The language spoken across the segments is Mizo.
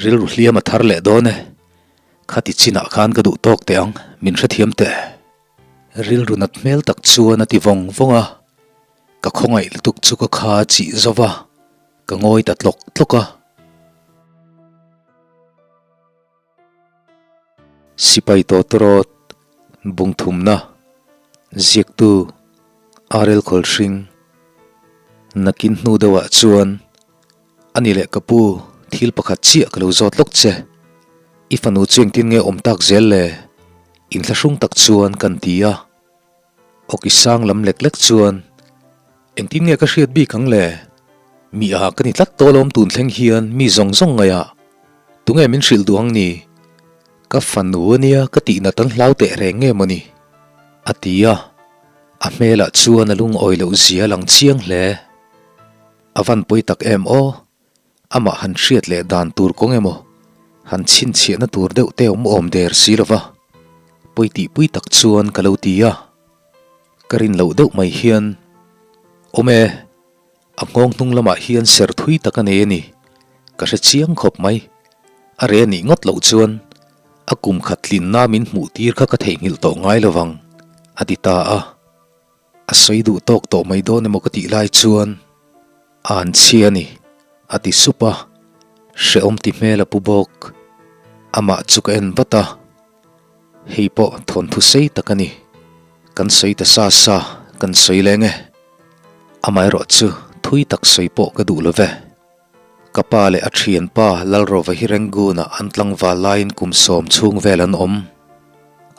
Rilru hliam a thar leh dawn e. Khati chinah khan ka duh tawk teh ang, min hrethiam teh. Rilru nat hmel tak chuan a ti vawng vawng a. Ka khawngaih lutuk chu ka kha chih zo va, ka ngawi ta tlawk tlawk a. Sipai tawtawrawt bungthumna ziaktu RL Khawlhring nakin hnu deuhah chuan a ni leh ka pu thil pakhat chiah ka lo zawt lawk che. I fanu chu engtin nge awm tak zel le? Inthlahrung tak chuan kan ti a. Awki sang lam lek lek chuan, Engtin nge ka hriat bik ang le? Mi a ka ni tlat tawh alawm tun thleng hian mi zawng zawng ngaih ah tunge min hrilh duh ang ni? Ka fanu ania ka tihna tan hlau teh reng nge mawni? A ti a, a hmelah chuan a lungawi loh zia a lang chiang hle. A van pawi tak em aw? Amah han hriat leh dan tur kawng emaw, han chhinchhiahna tur deuh te awm awm der si lova, pawi tihpui tak chuan ka lo ti a. Ka rin loh deuh mai hian, Awm e, a nghawng hnung lamah hian ser thui tak a nei a ni, ka hre chiang khawp mai. A re nih ngawt loh chuan a kum khat tlinna min hmuh tir kha ka theihnghilh tawh ngai lovang, a ti ta a. A sawi duh tawk tawh mai dawn emaw ka tih lai chuan a an chhia a ni, a ti sup a, hrehawm ti hmel a pu bawk. Amah chu ka en vat a, hei pawh thawnthu sei tak a ni. Kan sawi ta sa sa, kan sawi leng e. Amaherawh chu thui tak sawi pawh ka duh lo ve. Ka pa leh a thianpa Lalrova hi Rangoon-ah an tlangval laiin kum sawm chhung vel an awm.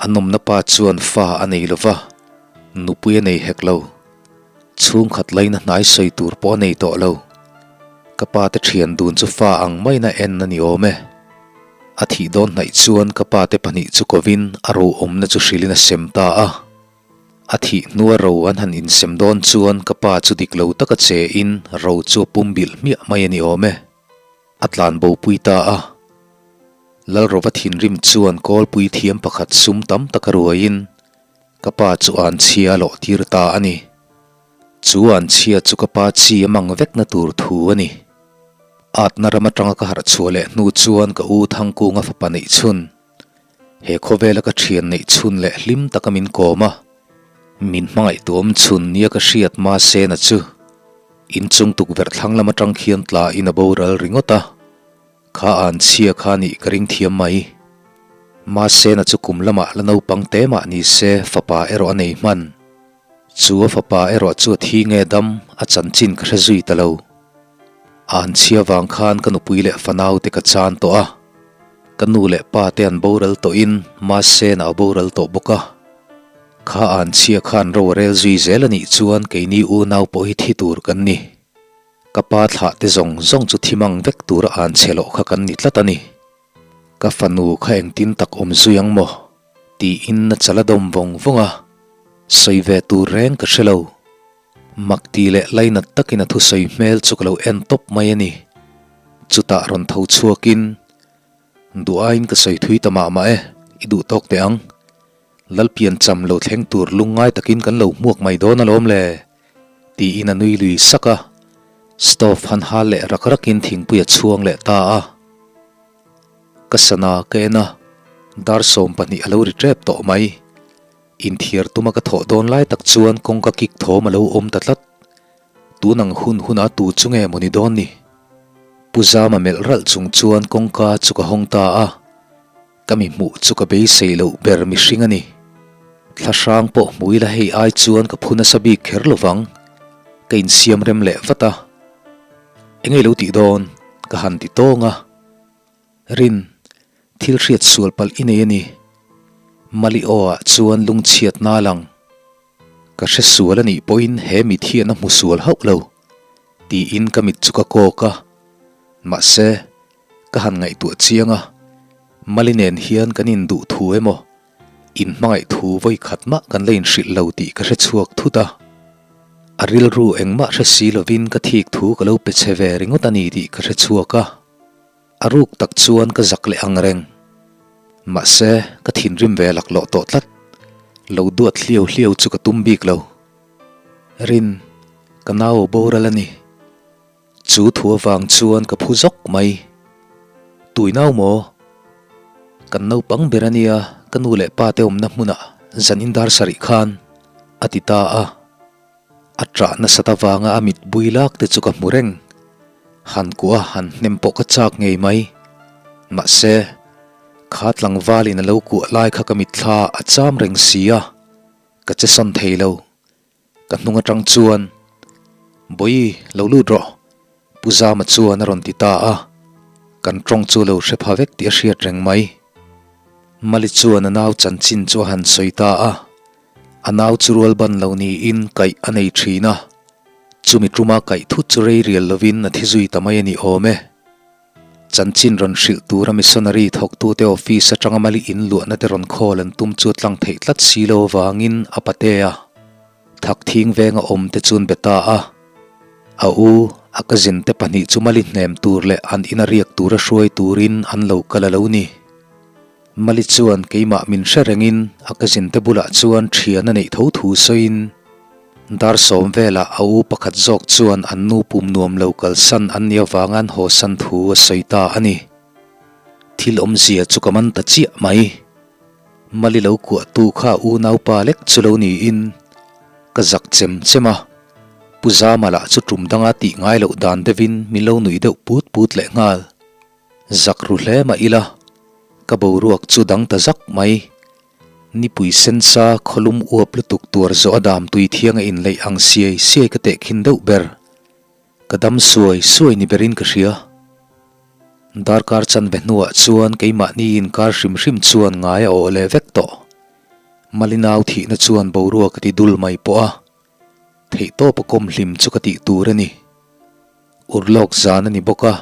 A nawmna pa chuan fa a nei lo va, nupui a nei hek lo. Chhungkhat laina hnai sawi tur pawh a nei tawh lo. Ka pa te thian dun chu fa ang maina en a ni awm e. A thih dawn hnaih chuan ka pa te pahnih chu kovin a ro awmna chu hrilhin a sem ta a. A thih hnua ro an han insem dawn chuan ka pa chu dik lo taka che in ro chu a pum bilh hmiah mai a ni awm e. A tlan bo pui ta a. Lalrova thinrim chuan kawlpui thiam pakhat sum tam taka ruaiin ka pa chu an chhia a lawh tir ta a ni. Chu an chhia chu ka pa chi a mang vekna tur thu a ni. Atna ram atanga ka harh chhuah leh hnu chuan ka u Thangkunga fapa neih chhun He khawvela ka thian neih chhun leh hlim taka min kawm a, min hmangaih tuam chhun nia ka hriat hma sena chu inchung tukverh thlang lam atang khian tla in a boral ringawt a, kha an chhia kha nih ka ring thiam mai. Mahsena chu kum lamah la naupang te mah ni se fapa erawh a nei hman. Chu a fapa erawh chu a thi nge dam a chanchin ka hre zui ta lo. An chhia vang khan ka nupui leh fanau te ka chan tawh a, ka nu leh pa te an boral tawhin mahse na a boral tawh bawk a. Kha an chhia khan ro a rel zui zel a nih chuan keini unau pawh hi thi tur kan ni. Ka pa thlah te zawng zawng chu thi mang vek tura an chhe loh kha kan ni tlat a ni. Ka fanu kha engtin tak awm zui ang maw? Tiin a chal a dawm vawng vawng a, sawi ve tur reng ka hre lo. Mak ti leh lainat takin a thusawi hmel chu ka lo en tawp mai a ni. Chutah rawn tho chhuakin, Duh aiin ka sawi thui ta mah mah e, i duh tawk teh ang. Lalpian cham lo thleng tur lungngai takin kan lo hmuak mai dawn alawm le, tiin a nui lui sak a. Stove han hal leh rak rakin thingpui a chhuang leh ta a. Ka sana ka en a, dar 12 a lo ri tep tawh mai. Inthiar tuma ka thawh dawn lai tak chuan kawngka kik thawm a lo awm ta tlat. Tun ang hun huna tu chu nge maw ni dawn ni? Pu Zama melh ralh chung chuan kawngka chu ka hawng ta a, ka mi hmuh chu ka beisei loh ber mihring a ni. Thla hrang pawh hmu ila hei ai chuan ka phu nasa bik kher lovang. Ka insiam rem leh vat a. Engei lo tih dawn? Ka han ti tawng a. Rin, thil hriat sual palh i nei a ni. Mali aw ah chuan lungchhiat na lang. Ka hre sual a nih pawhin he mit hian a hmu sual hauh lo, tiin ka mit chu ka kawk a. Mahse, ka han ngaihtuah chiang a, Mali nen hian kan induh thu emaw, inhmangaih thu vawi khat mah kan la inhrilh lo tih ka hre chhuak thut a. A rilru engmah hre si lovin ka thik thu ka lo pe che ve ringawt a ni tih ka hre chhuak a. A ruk tak chuan ka zak leh ang reng. Mahse, ka thinrim ve laklawh tawh tlat. Lo duat hliau hliau chu ka tum bik lo. Rin, ka nau boral a ni. Chu thu avang chuan ka phu zawk mai. tui nau maw? Kan naupang ber a nia, ka nu leh pa te awmna hmunah zan in dar sarih khan, a ti ta a. A ṭah nasat avanga a mit bui lak te chu ka hmu reng. Han kuah a han hnem pawh ka chak ngei mai. Mahse, kha tlangvalin a lo kuah lai kha ka mitthla a cham reng si a, ka che sawn thei lo. Ka hnung atang chuan, Bawi, lo lut rawh, Pu Zama chuan a rawn ti ta a. Kan tawng chu lo hre pha vek tih a hriat reng mai. Mali chuan a nau chanchin chu a han sawi ta a. A nau chu rual ban lo niin kaih a nei thin a. Chumi tuma kaih thut chu rei rial lovin a thi zui ta mai a ni awm e. Chanchin rawn hrilh tura missionary thawktute office atanga mali in luahna te rawn call an tum chu tlang theih tlat si lo avangin a pate a thak thing venga awm te chuan be ta a. A u, a cousin te pahnih chu mali hnem tur leh an ina riak tura hruai turin an lo kal a lo ni. Mali chuan keimah min hre rengin a cousin te bulah chuan thian a neih tho thu sawiin dar sawm velah a u pakhat zawk chuan an nu pum nuam lo kalsan an nih avanga an hawsan thu a sawi ta a ni. Thil awmzia chu ka man ta chiah mai. Mali lo kuahtu kha a unaupa lek chu lo niin ka zak chem chem a, Pu Zama lah chu tum danga tih ngai loh dan deuhin min lo nuih deuh put put lehnghal. Zak ru hle mah ila, ka boruak chu dang ta zak mai. Nipui sensa khawlum uap lutuk tuar zawh a dam tui thiang a inleih ang siai siai ka tehkhin deuh ber. Ka dam suai suai ni berin ka hria. Darkar chanve hnuah chuan keimahni inkar hrim hrim chuan ngai a awh leh vek tawh. Malinau thihna chuan boruak a ti dul mai pawh a, theihtawp a kawm hlim chu ka tih tur a ni. Urlawk zan a ni bawk a,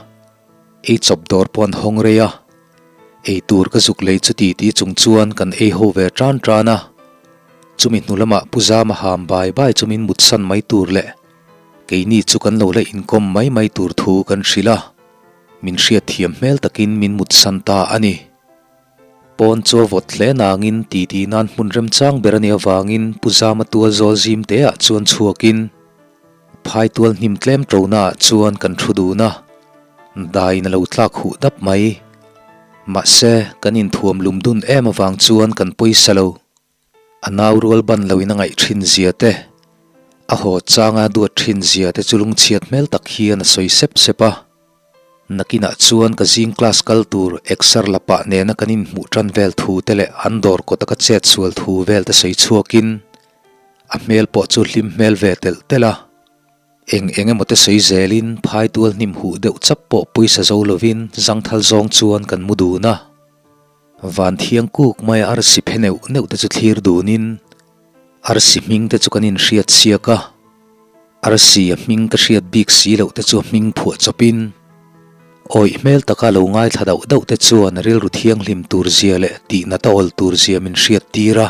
ei chawp dawr pawh an hawng rei a, ei tur ka zuk lei chu ti ti chung chuan kan ei ho ve tan tan a, chumi hnu lamah Pu Zama ham bai bai chu min mutsan mai tur leh keini chu kan lo la inkawm mai mai tur thu kan hrilh a, min hriatthiam hmel takin min mutsan ta a ni. Pawn chu a vawt hle nangin titi nan hmun remchang ber a nih avangin Pu Zama tual zawl zim te ah chuan chhuakin phai tual hnim tlem ṭona ah chuan kan thu dun a, daiin a lo tlak huh dap mai. Mahse, kan inthuam lum dun em avang chuan kan pawisa lo. A nau rual ban loin a ngaih thin zia te, a haw changa duat thin zia te chu lungchhiat hmel tak hian a sawi sep sep a. Nakinah chuan ka zing class kal tur exer la pah nena kan inhmuh tan vel thu te leh an dawr kawta ka chet sual thu vel te sawi chhuakin a hmel pawh chu hlim hmel ve telh telh a. Eng eng emaw te sawi zelin phai tual hnim huh deuh chap pawh pawisa zo lovin zangthal zawng chuan kan mu dun a. Van thiang kuk maia arsi phe neuh neuh te chu thlir dunin arsi hming te chu kan inhriat siak a, arsi a hming ka hriat bik si loh te chu a hming phuah chawpin awih hmel taka lo ngaithla dauh dauh te chuan rilru thianghlim tur zia leh tihnat a awl tur zia min hriat tir a.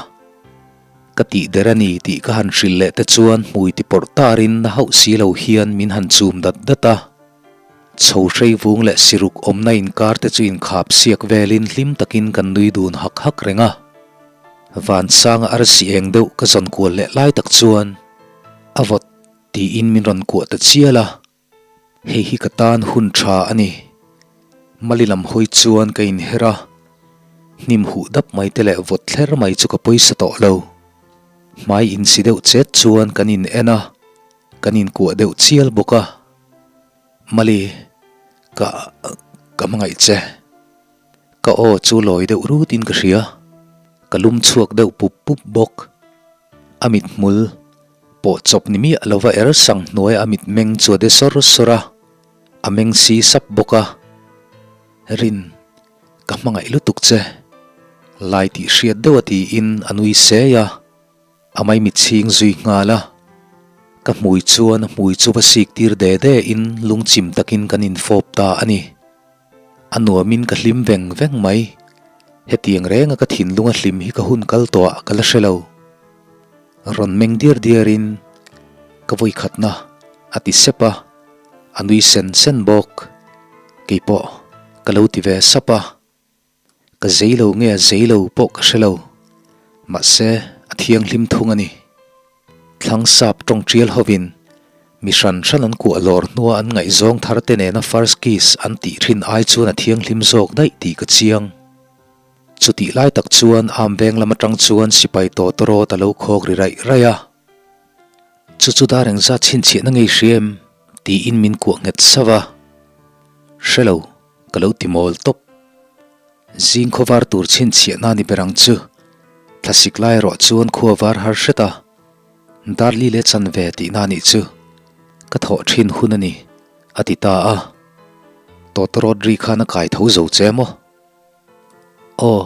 Ka tih der a ni tih ka han hrilh leh te chuan hmui ti pawrh tarin na hauh si lo hian min han chum dat dat a. Chho hrei vung leh siruk awmna inkar te chu inkhap siak velin hlim takin kan nui dun hak hak reng a. Vansanga arsi eng deuh ka zawn kual leh lai tak chuan a vawt tiin min rawn kuah ta chial a. Hei hi ka tan hun tha a ni. Mali lam hawi chuan ka inher a, hnim huh dap mai te leh vawt thler mai chu ka pawisa tawh lo. Hmai insi deuh chet chuan kan in en a, kan inkuah deuh chial bawk a. Mali, ka, ka hmangaih che. Ka aw chu lawi deuh rutin ka hria. Ka lum chhuak deuh pup pup bawk. A mithmul pawh chawp ni miah lova er sang hnuaia a mitmeng chu a de sawr sawr a, a meng si sap bawk a. Rin, ka hmangaih lutuk che. Lai tih hriat deuh a tiin a nui sei a. A maimit chhing zui nghal a, ka hmui chuan a hmui chu va sik tir de de in lungchim takin kan infawp ta a ni. A nuamin ka hlim veng veng mai. Hetiang renga ka thinlunga hlim hi ka hun kal tawh ah ka la hre lo. Rawn meng diar diar in ka vawikhatna a ti sep a, a nui sen sen bawk. Keipawh ka lo ti ve sap a. Ka zei lo nge a zei lo pawh ka hre lo, mahse a thianghlim thung a ni. Thlang sap tawng tial hovin. Mi hran hran an kuah lawr hnua an ngaihzawng thar te nena first kiss an tih thin ai chuan a thianghlim zawk daih tih ka chiang. Chutih lai tak chuan am veng lam atang chuan sipai tawtawrawt a lo khawk ri raih raih a. Chu chu dar engzat chhinchhiahna ngei hria em? tiin min kuah nghet sauh a. Hre lo, ka lo ti mawl tawp. Zing khawvar tur chhinchhiahna ni ber ang chu. Thlasik lai erawh chuan khua var har hret a. Darli leh chanve tihna nih chu ka thawh thin hun a ni, a ti ta a. Tawtawrawt ri khan a kai tho zo che maw? Aw,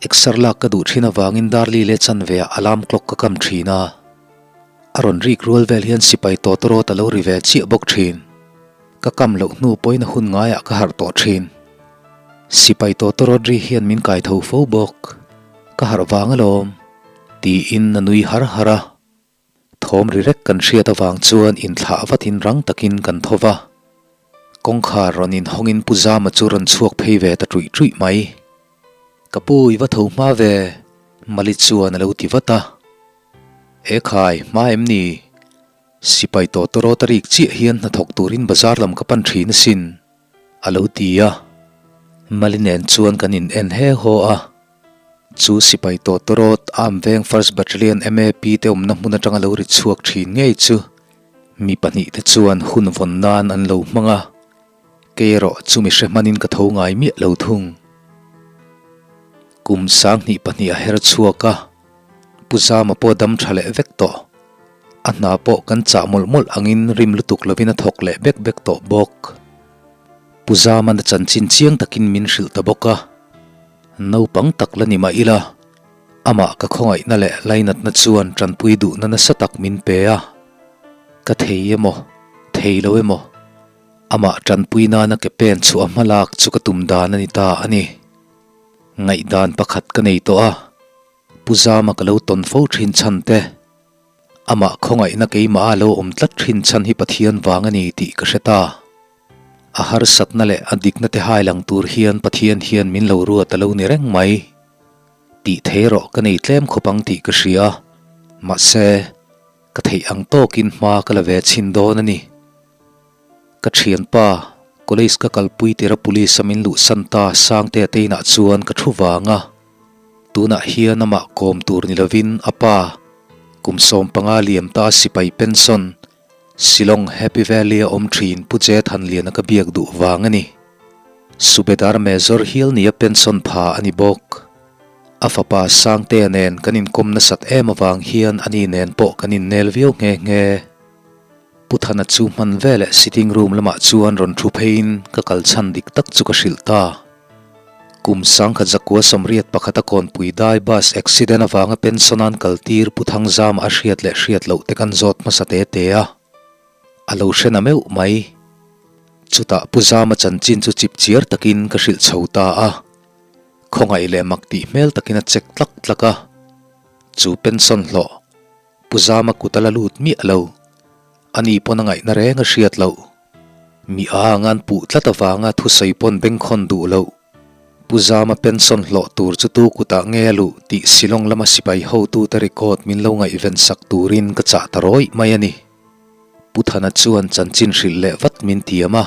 exer lak ka duh thin avangin Darli leh chanve ah alarm clock ka kam thin a. A rawn rik rual vel hian sipai tawtawrawt a lo ri ve chiah bawk thin. Ka kam loh hnu pawhin a hun ngaiah ka harh tawh thin. Sipai tawtawrawt ri hian min kai tho fo bawk. Ka harh vang alawm. Tiin a nui har har a. Thawm ri rek kan hriat avang chuan inthlah vatin rang takin kan tho va. Kawngkhar rawn inhawngin Pu Zama chu rawn chhuak phei ve ta ṭuih ṭuih mai. Ka pu i va tho hma ve, Mali chuan a lo ti vat a. E khai, hma em ni? Sipai tawtawrawt a rik chiah hian hnathawk turin bazar lam ka pan ṭhin asin. A lo ti a, Mali nen chuan kan in en he haw a. Chu sipai tawtawrawt Arm Veng First Battalion MAP te awmna hmun atanga lo ri chhuak thin ngei chu mi pahnihte chuan hun vawn nan an lo hmang a, kei erawh chumi hre hmanin ka tho ngai miah lo thung. Kum 2002 a her chhuak a, Pu Zama pawh dam tha leh vek tawh. A hna pawh kan chah mawlh mawlh angin rim lutuk lovin a thawk leh bek bek tawh bawk. Pu Zama'n a chanchin chiang takin min hrilh ta bawk a. Naupang tak la ni mah ila, amah ka khawngaihna leh lainatna chuan tanpui duhna nasa tak min pe a. Ka thei emaw, thei lo emaw, amah tanpui nana ke pen chhuah hma lak chu ka tum dan a ni ta a ni. Ngaihdan pakhat ka nei tawh a. Pu Zama ka lo tawn fo thin chhan te, amah khawngaihna keimah a lo awm tlat thin chhan hi Pathian vang a ni tih ka hre ta. A harsatna leh a dikna te hai lang tur hian Pathian hian min lo ruat a lo ni reng mai. Tih thei erawh ka nei tlem khawp ang tih ka hria, mahse, ka theih ang tawkin hma ka la ve chhin dawn a ni. Ka thianpa, college ka kalpui tira police a min luhsan ta Sangtea te inah chuan ka thu vang a. Tunah hian amah kawm tur ni lovin a pa, kum 15 liam ta sipai pension, Shillong Happy Valley a awm thin Pu Che Thanliana ka biak duh vang a ni. Subedar Major hial nia pension pha a ni bawk. A fapa Sangtea nen kan inkawm nasat em avang hian ani nen pawh kan innel viau nghe nghe. Pu Thana chu hman veleh sitting room lamah chuan rawn thu pheiin ka kal chhan dik tak chu ka hrilh ta. Kum 1981 a kawnpui dai bus accident avanga pension an kaltir Pu Thangzama a hriat leh hriat loh te kan zawt hmasa te te a, a lo hre na meuh mai. Chutah Pu Zama chanchin chu chip chiar takin ka hrilh chho ta a, khawngaih leh mak tih hmel takin a check tlak tlak a, chu pension hlawh Pu Zama kut a la lut miah lo. Ani pawn a ngaihna reng a hriat loh. Mi a anga an puh tlat avanga thusawi pawn bengkhawn duh loh. Pu Zama pension hlawh tur chu tu kutah nge a luh tih Shillong lama sipai hotute record min lo ngaihven sak turin ka chah ta rawih mai a ni. Pu Thana chuan chanchin hrilh leh vat min tiam a.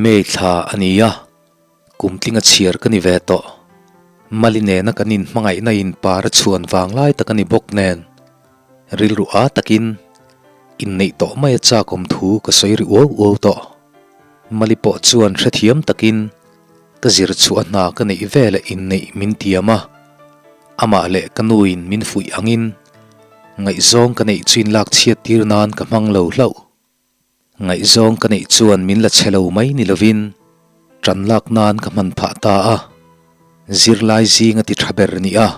May thla a ni a. Kum tlinga chhiar ka ni ve tawh. Mali nena kan inhmangaihna in par a chhuan vang lai tak a ni bawk nen, rilru a takin inneih tawh mai a chak awm thu ka sawi ri uau uau tawh. Mali pawh chuan hrethiam takin ka zir chhuah hna ka neih veleh inneih min tiam a, amah leh ka nuin min fuih angin ngaihzawng ka neih chu inlak chhiat tir nan ka hmang lo hlauh. Ngaihzawng ka neih chuan min la chhe lo mai ni lovin ṭan lak nan ka hman phah ta a. Zirlai zinga ti ṭha ber ni a,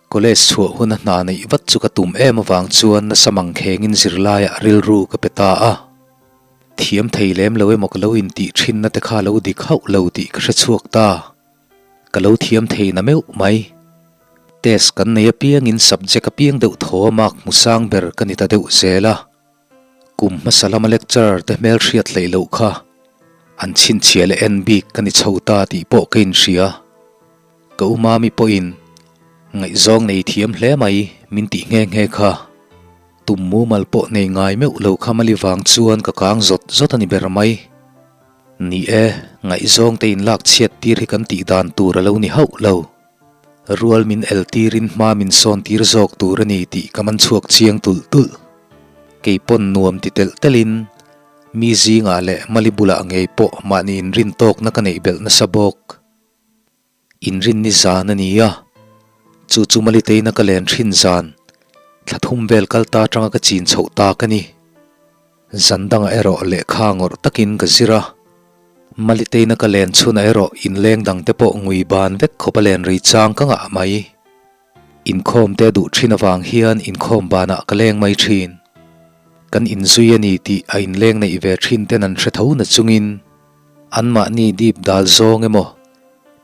college chhuah huna hna neih vat chu ka tum em avang chuan nasa mangkhengin zirlaiah rilru ka pe ta a. Thiam thei lem lo emaw ka lo intih ṭhinna te kha lo dik hauh lo tih ka hre chhuak ta. Ka lo thiam thei na meuh mai. Test kan nei apiangin subject apiang deuh thaw a mark hmu sang ber ka ni ta deuh zel a. Kum hmasa lama lecturer te hmel hriat hleih loh kha an chhinchhiah leh en bik ka ni chho ta tih pawh ka inhria. Ka u Mami pawhin ngaihzawng nei thiam hle mai min tih nghe nghe kha. Tum mumal pawh nei ngai meuh lo kha mali vang chuan ka kang zawt zawt a ni ber mai. Ni e, ngaihzawng te inlak chhiat tir hi kan tih dan tur a lo ni hauh lo. Rual min el tirin hma min sawn tir zawk tur a ni tih ka man chhuak chiang tulh tulh. Kei pawn nuam ti telh telhin mi zingah leh mali bulah ngei pawh mahni inrin tawkna ka neih belh nasa bawk. Inrinni zan a ni a, chu chu Maliteina ka len thin zan, thla thum vel kal ta atanga ka chin chhoh tak a ni. Zan dangah erawh lehkha ngawrh takin ka zir a, Maliteina ka len chhunah erawh inleng dangte pawh ngui ban vek khawp a len rei chang ka ngah mai. Inkhawm te duh thin avang hian inkhawm banah ka leng mai thin. Kan inzui a ni tih a inleng neih ve thin ten an hre tho na chungin anmahni dip dal zawng emaw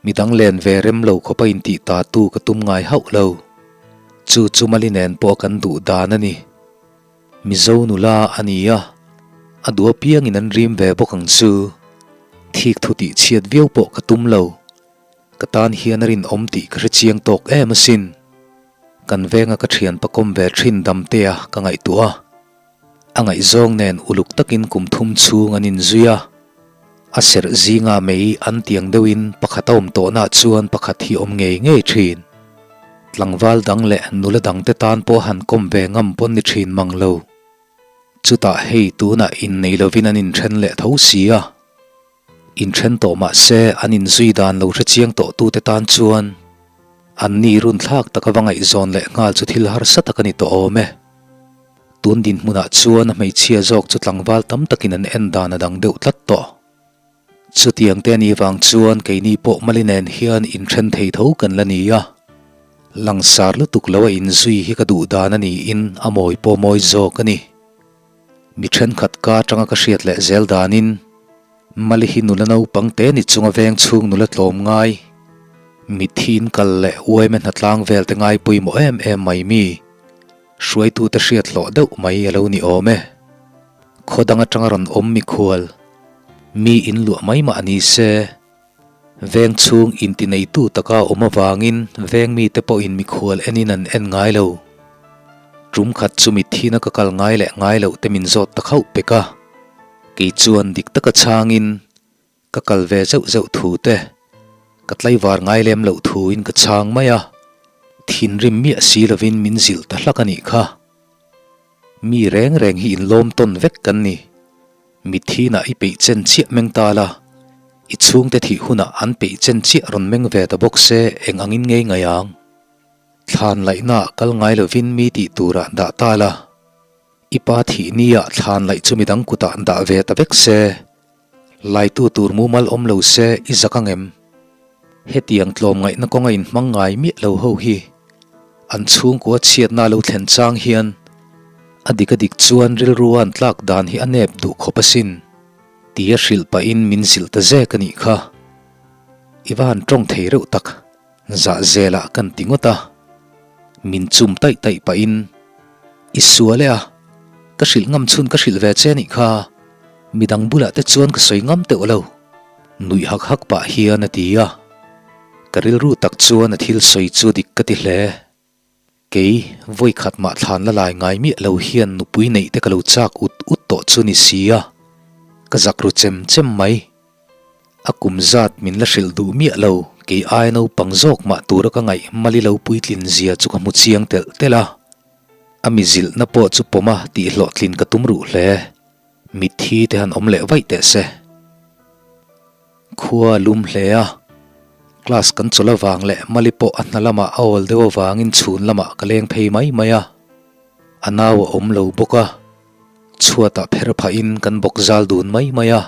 midang len ve rem lo khawp a intih ta tu ka tum ngai hauh lo. Chu chu Mali nen pawh kan duh dan a ni. Mizo nula a ni a, a duh apiangin an rim ve bawk ang chu. Thik thu tih chhiat viau pawh ka tum lo. Ka tan hian a rinawm tih ka hre chiang tawk em asin. Kan venga ka thianpa kawm ve thin Damtea ka ngaihtuah a. A ngaihzawng nen uluk takin kum thum chhung an inzui a. A serh zinga mei an tiang deuhin pakhat a awm tawhnaah chuan pakhat hi awm ngei ngei thin. Tlangval dang leh nula dangte tan pawh han kawm ve ngam pawn ni thin mang lo. Chutah hei tunah innei lovin an inthen leh tho si a. Inthen tawh mah se an inzui dan lo hre chiang tawh tute tan chuan an ni runthlak taka va ngaihzawn leh nghal chu thil harsa tak a ni tawh awm e. Tun dinhmunah chuan a hmeichhia zawk chu tlangval tam takin an en dan a dang deuh tlat tawh. Chutiang te a nih vang chuan keini pawh Mali nen hian inthen thei tho kan la ni a. Langsar lutuk lo a inzui hi ka duh dan a niin a mawi pawh mawi zawk a ni. Mi thenkhat ka atanga ka hriat leh zel danin Mali hi nula naupang te ni chunga veng chhung nula tlawm ngai, mitthi in kal leh uaime hnatlang vel te ngai pawimawh em em mai mi, hruaitute hriat hlawh deuh mai a lo ni awm e. Khaw dang atanga rawn awm mikhual, mi in luah mai mah ni se, Veng chhung intineitu taka awm avangin veng mite pawhin mikhual enin an en ngai lo. Tum khat chu mitthina ka kal ngai leh ngai loh te min zawt ta khauh pek a. Kei chuan dik taka chhangin ka kal ve zeuh zeuh thu te, ka tlaivar ngai lem loh thuin ka chhang mai a. Thinrim miah si lovin min zilh ta hlak a nih kha. Mi reng reng hi inlawm tawn vek kan ni. Mithinah i peih chen chiah meng ta la, i chhungte thih hunah an peih chen chiah rawn meng ve ta bawk se eng angin ngei ngai ang. Thlan laihnaah kal ngai lovin mi tih turah dah ta la, i pa thih niah thlan laih chu midang kutah dah ve ta vek se, laitu tur mumal awm lo se i zak ang em? Hetiang tlawmngaihna kawnga inhmang ngai miah lo ho hi an chhungkua chhiatna lo thlen chang hian a dik a dik chuan rilru a an tlak dan hi a nep duh khawp asin tia hrilh pahin min zilh ta zek a nih kha. I va han tawng thei reuh tak, zah zelah kan ti ngawt a. Min chum taih taih pahin I sual e a, ka hrilh ngam chhun ka hrilh ve che a nih kha, midang bulah te chuan ka sawi ngam teuh lo. Nuih hak hak pah hian a ti a, ka rilru tak chuan a thil sawi chu dik ka ti hle. Kei, vawi khat mah thlan la lai ngai miah lo hian nupui neih te ka lo chak ut ut tawh chu ni si a, ka zak ru chem chem mai. A kum zat min la hrilh duh miah lo, kei aia naupang zawk mah tura ka ngaih mali lo puitlin zia chu ka hmu chiang telh telh a, a mi zilhna pawh chu pawma tihhlawhtlin ka tum ruh hle. Mitthi te han awm leh vaih teh se. Khua a lum hle a, class kan chawlh avang leh Mali pawh a hna lamah a awl deuh avangin chhun lamah ka leng phei mai mai a. A nau a awm lo bawk a, chhuatah pher phahin kan bawk zal dun mai mai a.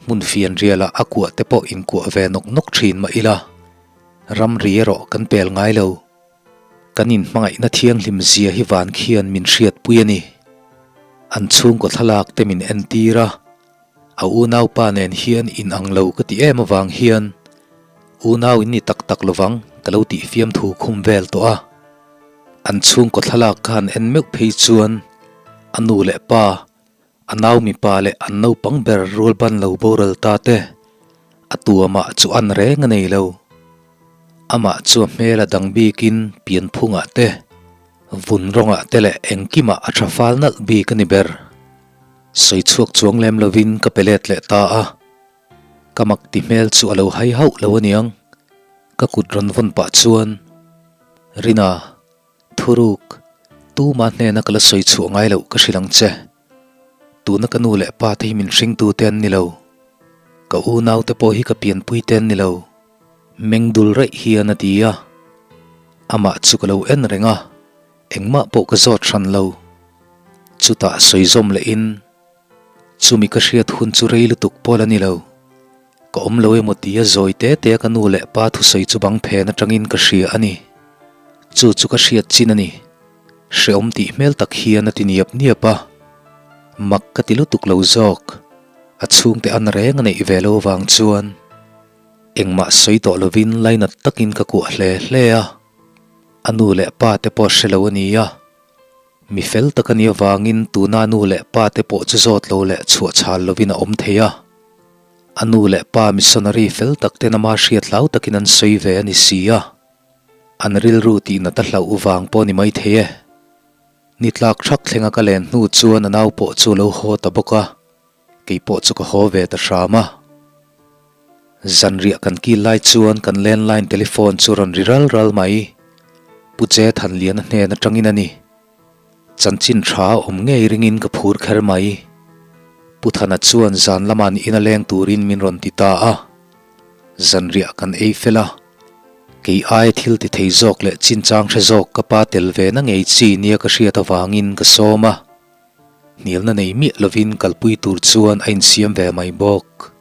Hmun fianrialah a kuah te pawh inkuah ve nawk nawk thin mah ila, ramri erawh kan pel ngai lo. Kan inhmangaihna thianghlim zia hi van khian min hriatpui a ni. An chhungkaw thlalak te min entir a, a unaupa nen hian inang lo ka ti em avang hian unau in ni tak tak lovang ka lo tih fiamthu khum vel tawh a. An chhungkaw thlalak ka han en meuh phei chuan a nu leh pa, A nau mipa leh an naupang ber rualban lo boral ta te, a tuamah chu an reng a nei lo. Amah chu a hmel a dang bikin pianphungah te, Vun rawngah te leh engkimah a tha fal nalh bik a ni ber. Sawi chhuak chuang lem lovin ka pe let leh ta a. Ka mak ti hmel chu a lo hai hauh lo aniang. Ka kut rawn vawn pah chuan, Rina, thuruk, tuma hnena ka la sawi chhuah ngai loh ka hrilh ang che. Tuna ka nu leh pa te hi min hringtu te an ni lo. Ka unau te pawh hi ka pianpui te an ni lo. Meng dul raih hian a ti a. Amah chu ka lo en reng a, engmah pawh ka zawt hran lo. Chutah sawi zawm lehin, Chumi ka hriat hun chu rei lutuk pawl a ni lo. Ka awm lo emaw tia zawi te te a ka nu leh pa thusawi chu bang phen atangin ka hria a ni. Chu chu ka hriat chin a ni. Hreawm tih hmel tak hian a ti niap niap a. Mak ka ti lutuk lo zawk. A chhungte an reng a neih ve lo vang chuan. Engmah sawi tawh lovin lainat takin ka kuah hle hle a, a nu leh pa te pawh hre lo a ni a. Mi fel tak a nih avangin tuna a nu leh pa te pawh chu zawt lo leh chhuah chhal lovin a awm thei a. A nu leh pa missionary fel tak ten ama hriat hlau takin an sawi ve a ni si a. An rilru tihnat a hlauh vang pawh a ni maithei e. Ni tlak thak thlenga ka len hnu chuan a nau pawh chu a lo haw ta bawk a. Kei pawh chu ka haw ve ta hram a. Zanriah kan kil lai chuan kan landline telephone chu rawn ri ral ral mai. Pu Che Thanliana hnen atangin a ni. Chanchin tha a awm ngei ringin ka phur kher mai. Pu Thana chuan zan lama'n in a leng turin min rawn ti ta a. Zanriah kan ei fel a. Kei aia thil ti thei zawk leh chinchang hre zawk ka pa tel ve na ngei chi nia ka hriat avangin ka sawm a. Hnialna nei miah lovin kalpui tur chuan a insiam ve mai bawk.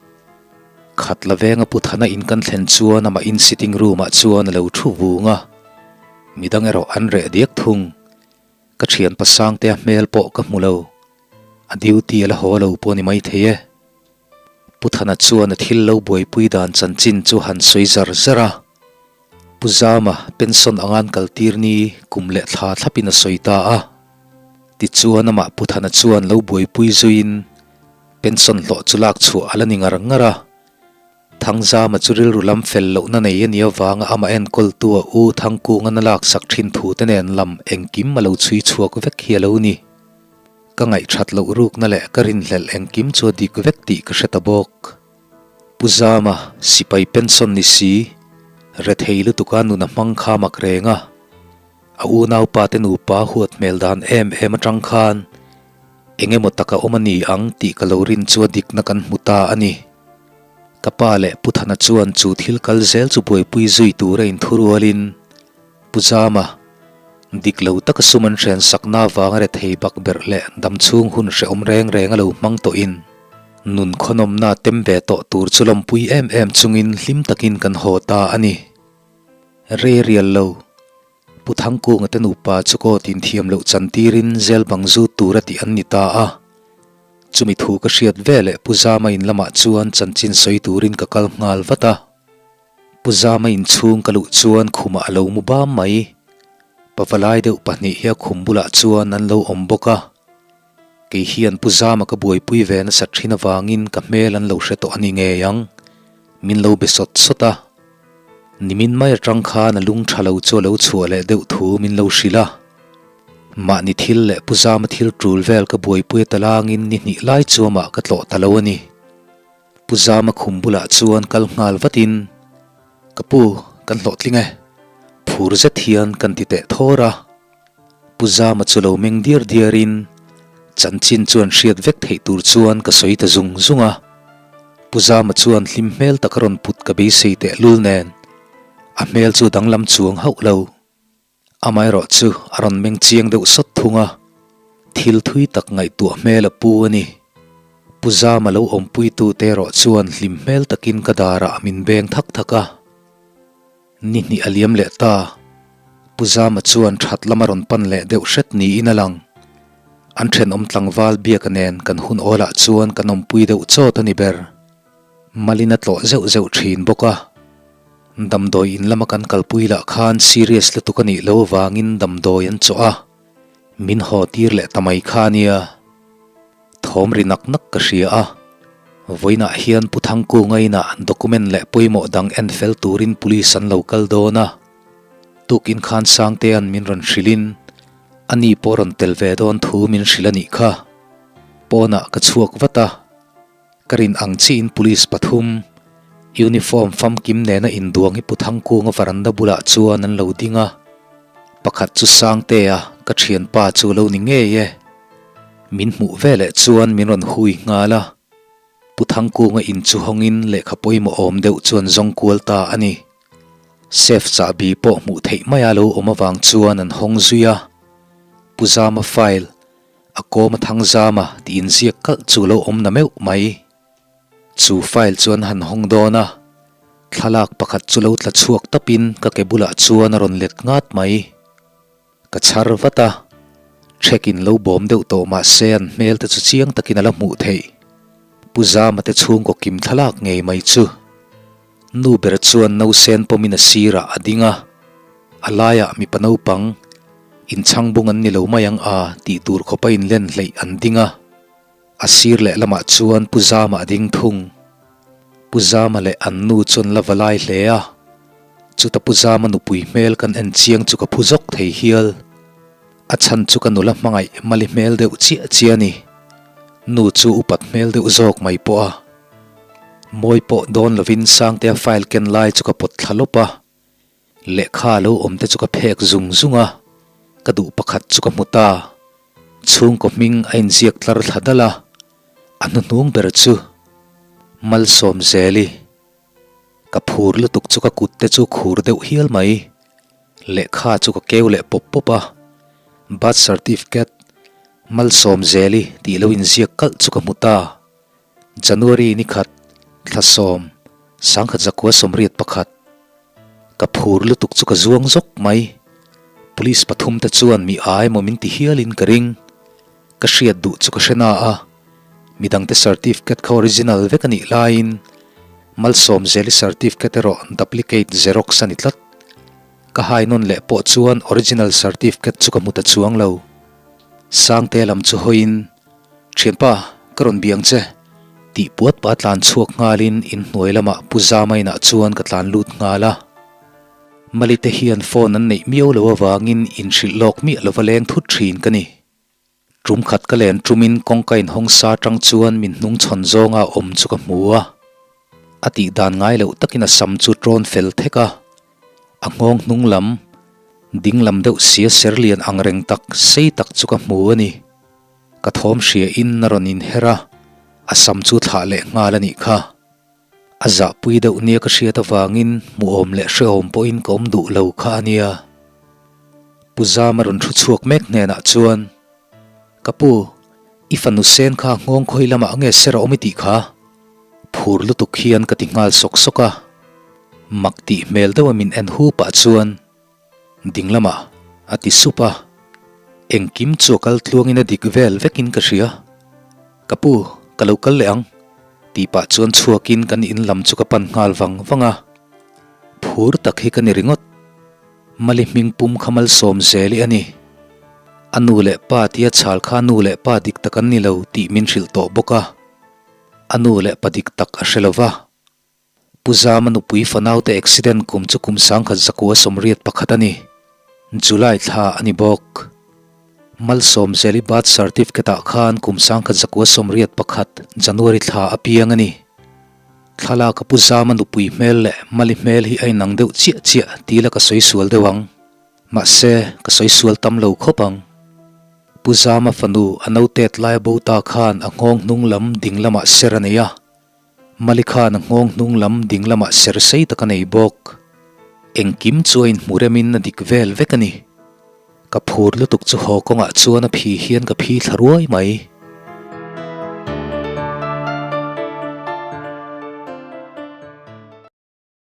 Khat la venga Pu Thana in kan thlen chuan amah in sitting room ah chuan a lo thu vung a, midang erawh an reh diak thung. Ka thian pasangtea hmel pawh ka hmu lo, a duty a la haw lo pawh a ni maithei e. Pu Thana chuan a thil lo buaipui dan chanchin chu han sawi zar zar a. Pu Zama pension anga an kaltir ni kum leh thla thlapin a sawi ta a. Tichuan amah Pu Thana chuan lo buaipui zuiin pension hlawh chu lak chhuah a la ni ngar ngar a. Thangzama chu rilru lam fel lohna nei a nih avanga amah enkawltu a u Thangkungan a laksak thin thu te nen lam engkim a lo chhui chhuak vek hi a lo ni. Ka ngaihthat loh rukna leh ka rinhlelh engkim chu a dik vek tih ka hre ta bawk. Pu Zama, sipai pension ni si, rethei lutuka nun a hmang kha mak reng a. A unaupa te nupa huat hmel dan em em atang khan eng emaw taka awm a ni ang tih ka lo rin chu a dikna kan hmu ta a ni. Ka pa leh Pu Thana chuan chu thil kal zel chu buaipui zui tur a inthurualin Pu Zama, dik lo taka sum an hren sakna avanga rethei bak berh leh damchhung hun hrehawm reng reng a lo hmang tawhin nun khawnawmna tem ve tawh tur chu lawmpui em em chungin hlim takin kan haw ta a ni. Rei rial lo, Pu Thangkunga te nupa chu kawt inthiam loh chantirin zel bang zut tur a tih an ni ta a. Chumi thu ka hriat veleh Pu Zama in lamah chuan chanchin sawi turin ka kal nghal vat a. Pu Zama inchhung ka luh chuan khumah a lo mu bam mai. Pavalai deuh pahnih hi a khum bulah chuan an lo awm bawk a. Kei hian Pu Zama ka buaipui ve nasat thin avangin ka hmel an lo hre tawh a ni ngei ang. Min lo be sawt sawt a. Nimin mai atang khan a lung tha lo chu a lo chhuah leh deuh thu min lo hrilh a. Mahni thil leh Pu Zama thil tul vel ka buaipui atalangin ni hnih lai chu amah ka tlawh ta lo a ni. Pu Zama khum bulah chuan kal nghal vatin, Ka pu, kan hlawhtling e. Phur zet hian kan ti teh thawr a. Pu Zama chu lo meng diar diarin, chanchin chuan hriat vek theih tur chuan ka sawi ta zung zung a. Pu Zama chuan hlim hmel tak a rawn put ka beisei tehlul nen, a hmel chu danglam chuang hauh lo. Amaherawh chu a rawn meng chiang deuh sawt thung a, thil thui tak ngaihtuah hmel a pu a ni. Pu Zama lo awmpuitute erawh chuan hlim hmel takin ka darah min beng thak thak a. Ni hnih a liam leh ta, Pu Zama chuan that lam a rawn pan leh deuh hret niin a lang. An thenawm tlangval biaka nen kan hun awlah chuan kan awmpui deuh chawt a ni ber. Malin a tlawh zeuh zeuh thin bawk a. Damdawi in lama kan kalpui lah khan serious lutuk a nih lo avangin damdawi an chawh a, min haw tir leh ta mai kha nia. Thawm ri nak nak ka hria a, vawiinah hian Pu Thangkunga inah document leh pawimawh dang en fel turin police an lo kal dawn a, tukin khan Sangtea'n min rawn hrilhin. Ani pawh rawn tel ve dawn thu min hrilh a nih kha. Pawnah ka chhuak vat a, ka rin ang chiin police pathum, uniform famkim nena induang hi Pu Thangkunga varanda bulah chuan an lo ding a. Pakhat chu Sangtea, ka thianpa chu lo ni ngei e. Min hmuh veleh chuan min rawn hui nghal a. Pu Thangkunga in chu hawngin lehkha pawimawh awm deuh chuan zawng kual ta a ni. Safe chahbi pawh hmuh theih maia lo awm avang chuan an hawng zui a. Pu Zama file, a kawm a thang Zama tih inziak kalh chu lo awm na meuh mai. Chu file chu an han hawng dawn a, thlalak pakhat chu lo tla chhuak tapin ka ke bulah chuan a rawn let ngat mai. Ka chhar vat a, Trek in lo bawm deuh tawh mah se an hmel te chu chiang takin a la hmuh theih. Pu Zama te chhungkaw kim thlalak ngei mai chu. Nu ber chuan nausen pawmin a sirah a ding a, a laiah mipa naupang, inchhang bung an ni lo mai ang a tih tur khawpa inlen hleih an ding a. A sir lehlamah chuan Pu Zama a ding thung. Pu Zama leh an nu chu an la va lai hle a, chuta Pu Zama nupui hmel kan en chiang chu ka phu zawk thei hial. A chhan chu ka nula hmangaih mali hmel deuh chiah chiah a ni. Nu chu upat hmel deuh zawk mai pawh a. Mawi pawh dawn lovin Sangtea file ken lai chu ka pawt thla lawp a. Lehkha lo awm te chu ka phek zung zung a, ka duh pakhat chu ka hmu ta. Chhungkaw hming a inziak tlar thla dal a, a hnuhnung ber chu Malsawmzeli. Ka phur lutuk chu ka kut te chu khur deuh hial mai. Lehkha chu ka keu leh pawp pawp a, birth certificate Malsawmzeli tih lo inziak kalh chu ka hmu ta. January ni khat, thla sawm, sangkhat zakua 81. Ka phur lutuk chu ka zuang zawk mai. Police pathum te chuan mi a emaw min ti hialin ka ring. Ka hriat duh chu ka hre na a, midangte certificate kha original vek a nih laiin Malsawmzeli certificate erawh duplicate xerox a ni tlat. Ka hai nawn leh pawh chuan original certificate chu ka hmu ta chuang lo. Sangte lam chu hawiin Thianpa, ka rawn biang che, tih puat pah tlan chhuak nghalin inhnuai lamah Pu Zama inah chuan ka tlan lut nghal a. Mali te hian phone an neih miau lo avangin inhrilh lawk miah lova leng thut thin ka ni. Tum khat ka len tumin kawngka inhawng sa tang chuan min hnung chhawn zawnga awm chu ka hmu a. A tih dan ngai loh takin a sam chu tawn fel thek a, a nghawng hnung lam, ding lam deuh sia ser lian ang reng tak sei tak chu ka hmu a ni. Ka thawm hria in a rawn inher a, a sam chu thlah leh nghal a nih kha. A zahpui deuh nia ka hriat avangin hmuhawm leh hrehawm pawhin ka awm duh lo kha a nia. Pu Zama rawn thu chhuak mek hnenah chuan, Ka pu, i fanu sen kha nghawng khawi lamah nge ser a awm i tih kha? Phur lutuk hian ka ti nghal sawk sawk a. Mak tih hmel deuha min en hu pah chuan, Ding lamah a ti sup a, engkim chu a kal tluangin a dik vel vekin ka hria. Ka pu, ka lo kal leh ang, tih pah chuan chhuakin kan in lam chu ka pan nghal vang vang a. Phur tak hi ka ni ringawt. Mali hming pum kha malsawm zel i a ni. A nu leh pa tia chhal kha nu leh pa dik tak an ni lo tih min hrilh tawh bawk a. A nu leh pa dik tak a hre lo va. Pu Zama nupui fanaute accident kum chu kum 1981 a ni. July thla a ni bawk. Malsawmzeli birth certificate ah khan kum 1981 January thla a piang a ni. Thlalaka Pu Zama nupui hmel leh Mali hmel hi a inang deuh chiah chiah tila ka sawi sual deuh ang. Mahse, ka sawi sual tam lo khawp ang. Pu Zama fanu a notet laia bo ta khan a nghawng hnung lam ding lamah ser a nei a. Mali khan a nghawng hnung lam ding lamah ser sei tak a nei bawk. Engkim chu a inhmu remin a dik vel vek a ni. Ka phur lutuk chu haw kawngah chuan a phi hian ka phi thla ruai mai.